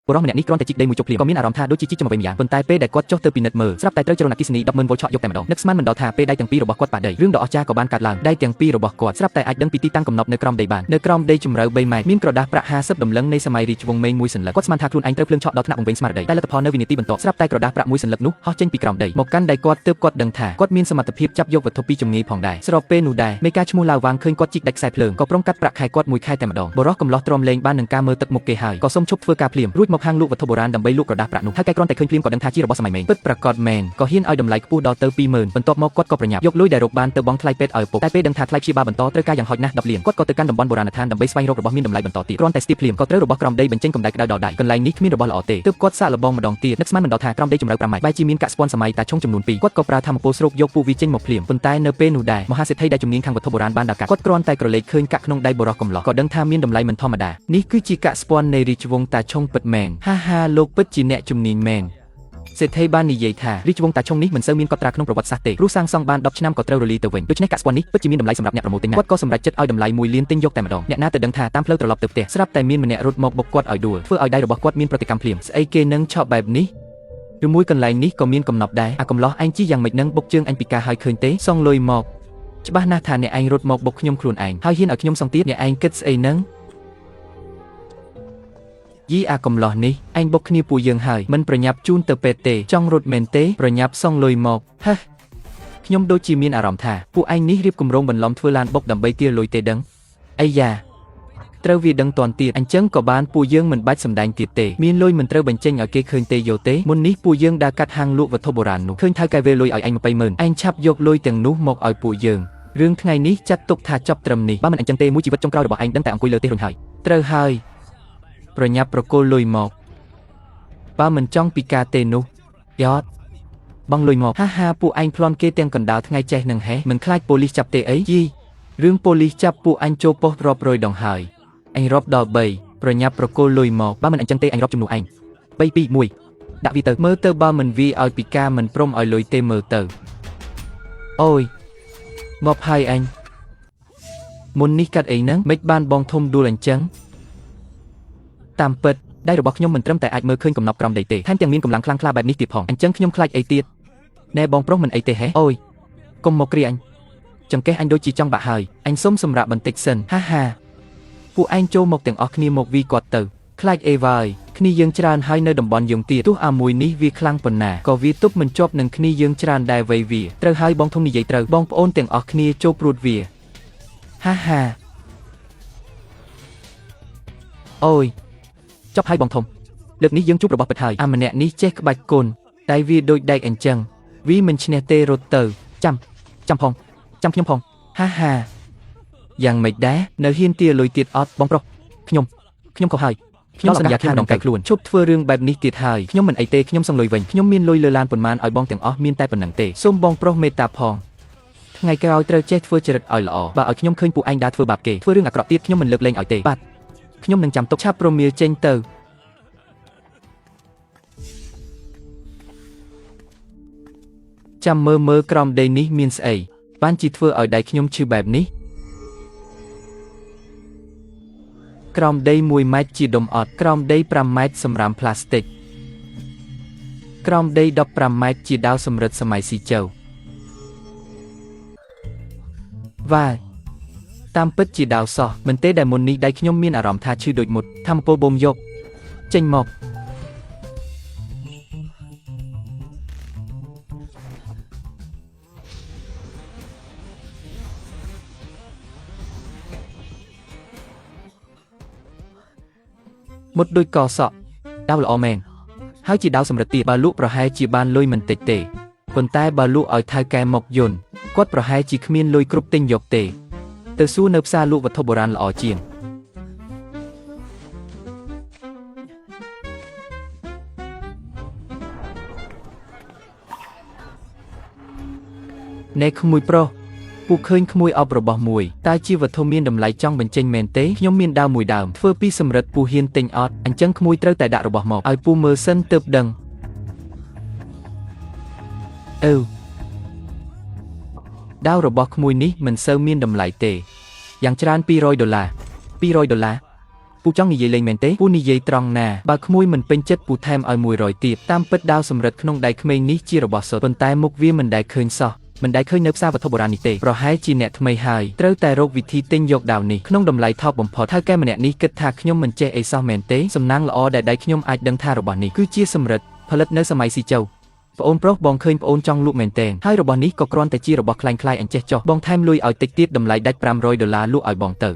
បុរសម្នាក់នេះគ្រាន់តែជីកដីមួយជុកភ្លាមក៏មានអារម្មណ៍ថាដូចជាជីកចំអ្វីម្យ៉ាងប៉ុន្តែពេលដែលគាត់ចុះទៅពិនិត្យមើលស្រាប់តែត្រូវចរន្តអគ្គិសនី100,000វ៉ុលឆក់យកតែម្ដងនឹកស្មានមិនដល់ថាពេលដៃទាំងពីររបស់គាត់ប៉ះដីរឿងដ៏អស្ចារ្យក៏បានកើតឡើងដៃទាំងពីររបស់គាត់ស្រាប់តែអាចដឹងពីទីតាំងកំណប់នៅក្រោមដីបាននៅក្រោមដីជម្រៅ3ម៉ែត្រមានក្រដាសប្រាក់50តម្លឹងនៃសម័យរាជវង្សមេងមួយសន្លឹកគាត់ស្មានថាខ្លួនឯងត្រូវភ្លើងឆក់ដល់ថ្នាក់វង្វេងស្មារតីតែលទ្ធផលនៅវិនាទីបន្ទាប់ស្រាប់តែក្រដាសប្រាក់មួយសន្លឹកនោះហោះចេញពីក្រោមដីមកកាន់ដៃគាត់ទើបគាត់ដឹងថាគាត់មានសមត្ថភាពចាប់យកវត្ថុពីជំងាយផងដែរស្របពេលនោះដែរមេការឈ្មោះឡាវវាងឃើញគាត់ជីកដាច់ខ្សែភ្លើងក៏ប្រុងកាត់ប្រាក់ខែគាត់មួយខែតែម្ដងបុរសកំឡោះទ្រាំលេងបាននឹងការមើលទឹកមុខគេហើយក៏សុំឈប់ធ្វើការភ្លាមរួចមកហាងលក់វត្ថុបុរាណដើម្បីលក់ក្រដាសប្រាក់នោះហើយកែគ្រាន់តែឃើញភ្លាមក៏ដឹងថាជារបស់សម័យមេងពិតប្រាកដមែនក៏ហ៊ានឲ្យតម្លៃខ្ពស់ដល់ទៅ20000បន្ទាប់មកគាត់ក៏ប្រញាប់យកលុយដែលរកបានទៅបង់ថ្លៃពេទ្យឲ្យឪពុកតែពេលដឹងថាថ្លៃព្យាបាលបន្តត្រូវការយ៉ាងហោចណាស់10លានគាត់ក៏ទៅកាន់តំបន់បុរាណដ្ឋានដើម្បីស្វែងរករបស់មានតម្លៃបន្តទៀតគ្រាន់តែស្ទាបភ្លាមក៏ត្រូវរបស់ក្រោមដីបញ្ចេញកម្ដៅក្ដៅដល់ដៃកន្លែងនេះគ្មានរបស់ល្អទេទើបគាត់សាកល្បងម្ដងទៀតនឹកស្មានមិនដល់ថាក្រោមដីជម្រៅ5ម៉ែត្របែរជាមានកាក់ស្ពាន់សម័យតាឆុងចំនួន2គាត់ក៏ប្រើធម្មពលស្រូបយកពួកវាចេញមកភ្លាមប៉ុន្តែនៅពេលនោះដែរមហាសេដ្ឋីដែលជំនាញខាងវត្ថុបុរាណបានដល់កាត់គាត់គ្រាន់តែក្រឡេកឃើញកាក់ក្នុងដៃបុរសកំឡោះក៏ដឹងថាមានតម្លៃមិនធម្មតានេះគឺជាកាក់ស្ពាន់នៃរាជវង្សតាឆុងពិតមែនហាហាលោកពិតជាអ្នកជំនាញមែនសេដ្ឋីបាននិយាយថារាជវង្សតាឆុងនេះមិនសូវមានកត់ត្រាក្នុងប្រវត្តិសាស្ត្រទេព្រោះសាងសង់បាន10ឆ្នាំក៏ត្រូវរលីទៅវិញដូច្នេះកាក់ស្ពាន់នេះពិតជាមានតម្លៃសម្រាប់អ្នកប្រមូលទិញណាស់គាត់ក៏សម្រេចចិត្តឲ្យតម្លៃ1លានទិញយកតែម្ដងអ្នកណាទៅដឹងថាតាមផ្លូវត្រឡប់ទៅផ្ទះស្រាប់តែមានម្នាក់រត់មកបុកគាត់ឲ្យដួលធ្វើឲ្យដៃរបស់គាត់មានប្រតិកម្មភ្លាមស្អីគេនឹងឆក់បែបនេះឬមួយកន្លែងនេះក៏មានកំណប់ដែរអាកំឡោះឯងជីយ៉ាងម៉េចនឹងបុកជើងអញពីការហើយឃើញទេសងលុយមកច្បាស់ណាស់ថាអ្នកឯងរត់មកបុកខ្ញុំខ្លួនឯងហើយហ៊ានឲ្យខ្ញុំសងទៀតអ្នកឯងគិតស្អីនឹងយីអាកំឡោះនេះឯងបុកគ្នាពួកយើងហើយមិនប្រញាប់ជូនទៅពេទ្យទេចង់រត់មែនទេប្រញាប់សងលុយមកហេះខ្ញុំដូចជាមានអារម្មណ៍ថាពួកឯងនេះរៀបគម្រោងបន្លំធ្វើឡានបុកដើម្បីទារលុយទេដឹងអីយ៉ាត្រូវវាដឹងតន់ទៀតអញ្ចឹងក៏បានពួកយើងមិនបាច់សម្ដែងទៀតទេមានលុយមិនត្រូវបញ្ចេញឲ្យគេឃើញទេយោទេមុននេះពួកយើងដើរកាត់ហាងលក់វត្ថុបុរាណនោះឃើញថៅកែវេលុយឲ្យឯង200,000ឯងឆាប់យកលុយទាំងនោះមកឲ្យពួកយើងរឿងថ្ងៃនេះចាត់ទុកថាចប់ត្រឹមនេះបើមិនអញ្ចឹងទេមួយជីវិតចុងក្រោយរបស់ឯងដឹងតែអង្គុយលើទេរុញហើយត្រូវហើយប្រញាប់ប្រគល់លុយមកបើមិនចង់ពីការទេនោះយ៉តបងលុយមកហាហាពួកឯងប្លន់គេទាំងកណ្ដាលថ្ងៃចេះនឹងហេះមិនខ្លាចប៉ូលីសចាប់ទេអីយីរឿងប៉ូលីសចាប់ពួកអញចូលប៉ុស្តិ៍រាប់រយដងហើយអញរាប់ដល់3ប្រញាប់ប្រគល់លុយមកបើមិនអញ្ចឹងទេអញរាប់ជំនួសឯង3 2 1ដាក់វាទៅមើលទៅបើមិនវាឲ្យពីការមិនព្រមឲ្យលុយទេមើលទៅអូយមកហើយអញមុននេះកាត់អីហ្នឹងមិនបានបងធំដួលអញ្ចឹងតាមពិតដៃរបស់ខ្ញុំមិនត្រឹមតែអាចមើលឃើញកំណប់ក្រោមដីទេថែមទាំងមានកម្លាំងខ្លាំងក្លាបែបនេះទៀតផងអញ្ចឹងខ្ញុំខ្លាចអីទៀតណែបងប្រុសមិនអីទេហេអូយកុំមកគ្រាអញចង្កេះអញដូចជាចង់បាក់ហើយអញសុំសម្រាប់បន្តិចសិនហាហាពួកឯងចូលមកទាំងអស់គ្នាមកវីគាត់ទៅខ្លាចអីវើយគ្នាយើងច្រើនហើយនៅតំបន់យើងទៀតទោះអាមួយនេះវាខ្លាំងប៉ុណ្ណាក៏វាទប់មិនជាប់នឹងគ្នាយើងច្រើនដែរវៃវាត្រូវហើយបងធំនិយាយត្រូវបងប្អូនទាំងអស់គ្នាចូលព្រួតវាហាហាអូយចប់ហើយបងធំលើកនេះយើងជួបរបស់ពិតហើយអាម្នាក់នេះចេះក្បាច់គុណតែវាដូចដែកអញ្ចឹងវាមិនឈ្នះទេរត់ទៅចាំចាំផងចាំខ្ញុំផងហាហាយ៉ាងម៉េចដែរនៅហ៊ានទាលុយទៀតអត់បងប្រុសខ្ញុំខុសហើយខ្ញុំសន្យាថានឹងកែខ្លួនឈប់ធ្វើរឿងបែបនេះទៀតហើយខ្ញុំមិនអីទេខ្ញុំសុំលុយវិញខ្ញុំមានលុយលើឡានប៉ុន្មានឲ្យបងទាំងអស់មានតែប៉ុណ្្នឹងទេសូមបងប្រុសមេត្តាផងថ្ងៃក្រោយត្រូវចេះធ្វើចរិតឲ្យល្អបើឲ្យខ្ញុំឃើញពួកឯងដើរធ្វើបាបគេធ្វើរឿងអាក្រក់ទៀតខ្ញុំមិនលើកលែងឲ្យទេបាទខ្ញុំនឹងចាំទុកឆាប់ប្រមៀលចេញទៅចាំមើលមើលក្រោមដីនេះមានស្អីបានជាធ្វើឲ្យដៃខ្ញុំឈឺបែបនេះក្រោមដី1ម៉ែត្រជាដុំអត់ក្រោមដី5ម៉ែត្រសម្រាមផ្លាស្ទិកក្រោមដី15ម៉ែត្រជាដាវសំរិទ្ធសម័យស៊ីជៅវ៉ាតាមពិតជាដាវសោះមិនទេដែលមុននេះដៃខ្ញុំមានអារម្មណ៍ថាឈឺដូចមុតធម្មពលបូមយកចេញមកមុតដូចកសក់ដាវល្អមែនហើយជាដាវសំរិទ្ធទៀតបើលក់ប្រហែលជាបានលុយមិនតិចទេប៉ុន្តែបើលក់ឲ្យថៅកែមកយន្តគាត់ប្រហែលជាគ្មានលុយគ្រប់ទិញយកទេទៅសួរនៅផ្សារលក់វត្ថុបុរាណល្អជាងណែក្មួយប្រុសពូឃើញក្មួយអបរបស់មួយតែជាវត្ថុមានតម្លៃចង់បញ្ចេញមែនទេខ្ញុំមានដាវមួយដើមធ្វើពីសំរិទ្ធពូហ៊ានទិញអត់អញ្ចឹងក្មួយត្រូវតែដាក់របស់មកឲ្យពូមើលសិនទើបដឹងអឺដាវរបស់ក្មួយនេះមិនសូវមានតម្លៃទេយ៉ាងច្រើន200ដុល្លារ200ដុល្លារ ពូចង់និយាយលេងមែនទេពូនិយាយត្រង់ណាបើក្មួយមិនពេញចិត្តពូថែមឲ្យ100ទៀតតាមពិតដាវសំរិទ្ធក្នុងដៃក្មេងនេះជារបស់សុទ្ធប៉ុន្តែមុខវាមិនដែលឃើញសោះមិនដែលឃើញនៅផ្សារវត្ថុបុរាណនេះទេប្រហែលជាអ្នកថ្មីហើយត្រូវតែរកវិធីទិញយកដាវនេះក្នុងតម្លៃថោកបំផុតថៅកែម្នាក់នេះគិតថាខ្ញុំមិនចេះអីសោះមែនទេសំណាងល្អដែលដៃខ្ញុំអាចដឹងថារបស់នេះគឺជាសំរិទ្ធផលិតនៅសម័យស៊ីចៅប្អូនប្រុសបងឃើញប្អូនចង់លក់មែនទែនហើយរបស់នេះក៏គ្រាន់តែជារបស់ក្លែងក្លាយអញ្ចេះចុះបងថែមលុយឲ្យតិចទៀតតម្លៃដាច់500ដុល្លារលក់ឲ្យបងទៅ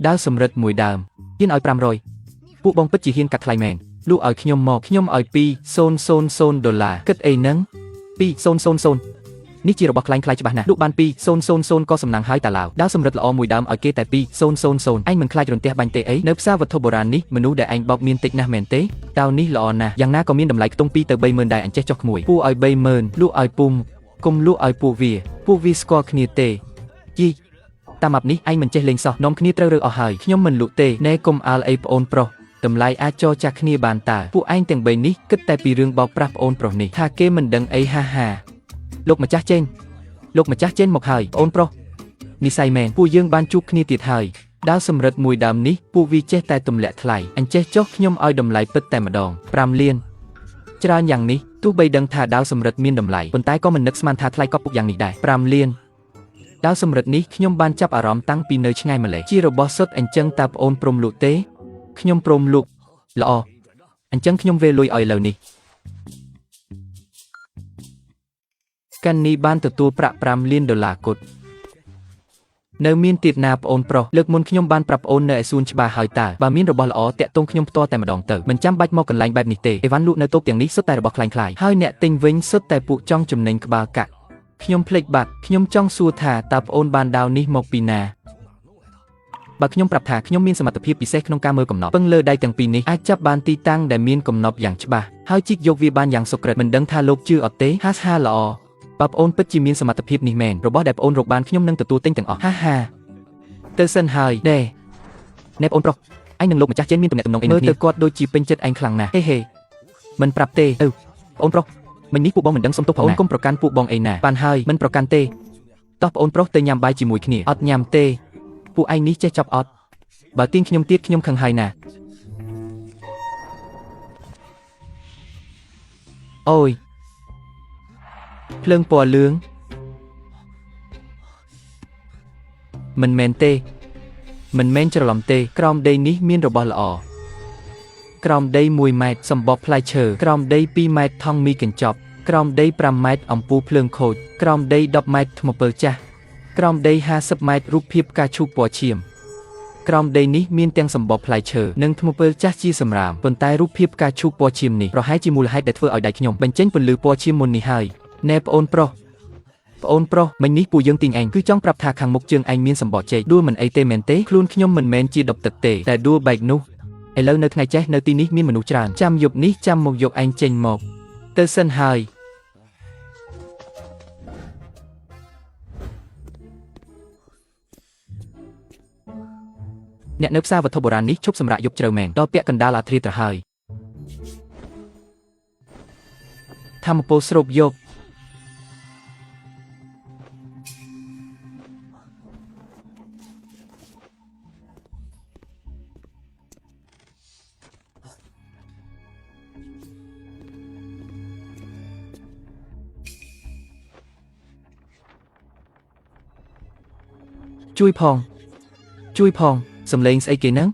ដាវសំរិទ្ធមួយដើមហ៊ានឲ្យ500ពួកបងពិតជាហ៊ានកាត់ថ្លៃមែនលក់ឲ្យខ្ញុំមកខ្ញុំឲ្យ2000ដុល្លារគិតអីហ្នឹង2000នេះជារបស់ក្លែងក្លាយច្បាស់ណាស់លក់បាន2000ក៏សំណាងហើយតាឡាវដាវសំរិទ្ធល្អមួយដើមឲ្យគេតែ2000ឯងមិនខ្លាចរន្ទះបាញ់ទេអីនៅផ្សារវត្ថុបុរាណនេះមនុស្សដែលឯងបោកមានតិចណាស់មែនទេដាវនេះល្អណាស់យ៉ាងណាក៏មានតម្លៃខ្ទង់2ទៅ30000ដែរអញ្ចេះចុះក្មួយពូឲ្យ30000លក់ឲ្យពុំគុំលក់ឲ្យពួកវាស្គាល់គ្នាទេយីតាមអាប់នេះឯងមិនចេះលេងសោះនាំគ្នាត្រូវរើអស់ហើយខ្ញុំមិនលក់ទេណែគុំអាលអីប្អូនប្រុសតម្លៃអាចចរចាគ្នាបានតើពួកឯងទាំងបីនេះគិតតែពីរឿងបោកប្រាស់ប្អូនប្រុសនេះថាគេមិនដឹងអីហាហាលោកម្ចាស់ចេនលោកម្ចាស់ចេនមកហើយប្អូនប្រុសនិស័យមែនពួកយើងបានជួបគ្នាទៀតហើយដាវសំរិទ្ធមួយដើមនេះពួកវាចេះតែទម្លាក់ថ្លៃអញ្ចេះចុះខ្ញុំឲ្យតម្លៃពិតតែម្ដង5លានច្រើនយ៉ាងនេះទោះបីដឹងថាដាវសំរិទ្ធមានតម្លៃប៉ុន្តែក៏មិននឹកស្មានថាថ្លៃកប់ពុកយ៉ាងនេះដែរ5លានដាវសំរិទ្ធនេះខ្ញុំបានចាប់អារម្មណ៍តាំងពីនៅឆ្ងាយម្លេះជារបស់សុទ្ធអញ្ចឹងតើប្អូនព្រមលក់ទេខ្ញុំព្រមលក់ល្អអញ្ចឹងខ្ញុំវេលុយឲ្យឥឡូវនេះកាន់នេះបានទទួលប្រាក់5លានដុល្លារគត់នៅមានទៀតណាប្អូនប្រុសលើកមុនខ្ញុំបានប្រាប់ប្អូននៅឯសួនច្បារហើយតើបើមានរបស់ល្អតាក់ទងខ្ញុំផ្ទាល់តែម្ដងទៅមិនចាំបាច់មកកន្លែងបែបនេះទេអីវ៉ាន់លក់នៅតូបទាំងនេះសុទ្ធតែរបស់ក្លែងក្លាយហើយអ្នកទិញវិញសុទ្ធតែពួកចង់ចំណេញក្បាលកាក់ខ្ញុំភ្លេចបាត់ខ្ញុំចង់សួរថាតើប្អូនបានដាវនេះមកពីណាបើខ្ញុំប្រាប់ថាខ្ញុំមានសមត្ថភាពពិសេសក្នុងការមើលកំណប់ពឹងលើដៃទាំងពីរនេះអាចចាប់បានទីតាំងដែលមានកំណប់យ៉ាងច្បាស់ហើយជីកយកវាបានយ៉ាងសុក្រិតមិនដឹងថាលោកជឿអត់ទេហាហាល្អបើប្អូនពិតជាមានសមត្ថភាពនេះមែនរបស់ដែលប្អូនរកបានខ្ញុំនឹងទទួលទិញទាំងអស់ហាហាទៅសិនហើយដេណែប្អូនប្រុសឯងនឹងលោកម្ចាស់ចេនមានទំនាក់ទំនងអីមើលទៅគាត់ដូចជាពេញចិត្តឯងខ្លាំងណាស់ហេហេមិនប្រាប់ទេអឺប្អូនប្រុសមិញនេះពួកបងមិនដឹងសុំទោសផងណាអូនគុំប្រកាន់ពួកបងអីណាបានហើយមិនប្រកាន់ទេតោះប្អូនប្រុសទៅញ៉ាំបាយជាមួយគ្នាអត់ញ៉ាំទេពួកឯងនេះចេះចាប់អត់បើទាញខ្ញុំទៀតខ្ញុំខឹងហើយណាអូយភ្លើងពណ៌លឿងមិនមែនទេមិនមែនច្រឡំទេក្រោមដីនេះមានរបស់ល្អក្រោមដី1ម៉ែត្រសម្បកផ្លែឈើក្រោមដី2ម៉ែត្រថង់មីកញ្ចប់ក្រោមដី5ម៉ែត្រអំពូលភ្លើងខូចក្រោមដី10ម៉ែត្រថ្មពិលចាស់ក្រោមដី50ម៉ែត្ររូបភាពផ្កាឈូកពណ៌ឈាមក្រោមដីនេះមានទាំងសម្បកផ្លែឈើនិងថ្មពិលចាស់ជាសម្រាមប៉ុន្តែរូបភាពផ្កាឈូកពណ៌ឈាមនេះប្រហែលជាមូលហេតុដែលធ្វើឲ្យដៃខ្ញុំបញ្ចេញពន្លឺពណ៌ឈាមមុននេះហើយណែប្អូនប្រុសប្អូនប្រុសមិញនេះពួកយើងទាញឯងគឺចង់ប្រាប់ថាខាងមុខជើងឯងមានសម្បកចេកដួលមិនអីទេមែនទេខ្លួនខ្ញុំមិនមែនជាដប់ទឹកទេតែដួលបែកនោះឥឡូវនៅថ្ងៃចេះនៅទីនេះមានមនុស្សច្រើនចាំយប់នេះចាំមកយកឯងចេញមកទៅសិនហើយអ្នកនៅផ្សារវត្ថុបុរាណនេះឈប់សម្រាកយប់ជ្រៅមែនដល់ពាក់កណ្ដាលអាធ្រាត្រហើយធម្មពលស្រូបយកជួយផងជួយផងសំឡេងស្អីគេហ្នឹង